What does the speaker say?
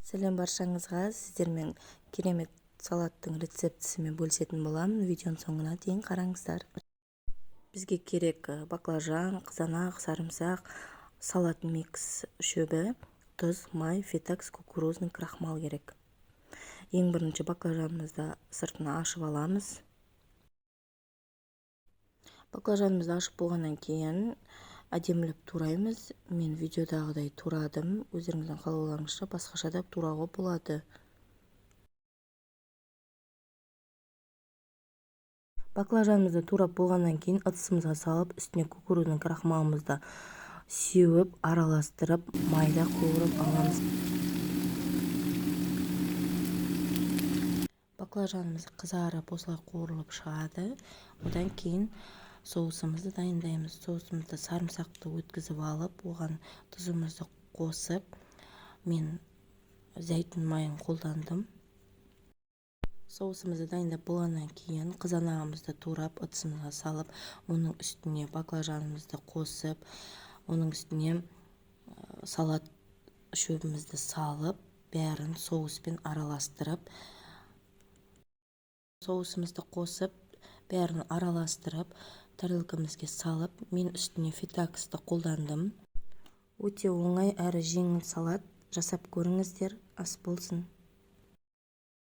Сәлем баршаңызға! Сіздермен керемет салаттың рецептісімен бөлісетін боламын. Видеоның соңына дейін қараңыздар. Бізге керек баклажан, қызанақ, сарымсақ, салат микс шөбі, тұз, май, фетакс, кукурузный крахмал керек. Ең бірінші баклажанымызды сыртын ашып аламыз. Баклажанымызды ашып болғаннан кейін әдемілеп тураймыз. Мен видеодағыдай турадым. Өздеріңіздің қалауларыңызша басқаша да турауға болады. Баклажанымызды турап болғаннан кейін ыдысымызға салып, үстіне кукурузный крахмалымызды сеуіп, араластырып, майда қуырып аламыз. Баклажанымыз қызарып, осылай қуырылып шығады. Одан кейін соусымызды дайындаймыз. Соусымызды сарымсақты өткізіп алып, оған тұзымызды қосып, мен зәйтүн майын қолдандым. Соусымызды дайындап болғаннан кейін қызанағымызды турап, ыдысымызға салып, оның үстіне баклажанымызды қосып, оның үстіне салат шөбімізді салып, бәрін соуспен араластырып, соусымызды қосып, бәрін араластырып, тарелкамызге салып, мен үстіне фетаксты қолдандым. Өте оңай әрі жеңіл салат. Жасап көріңіздер, ас болсын.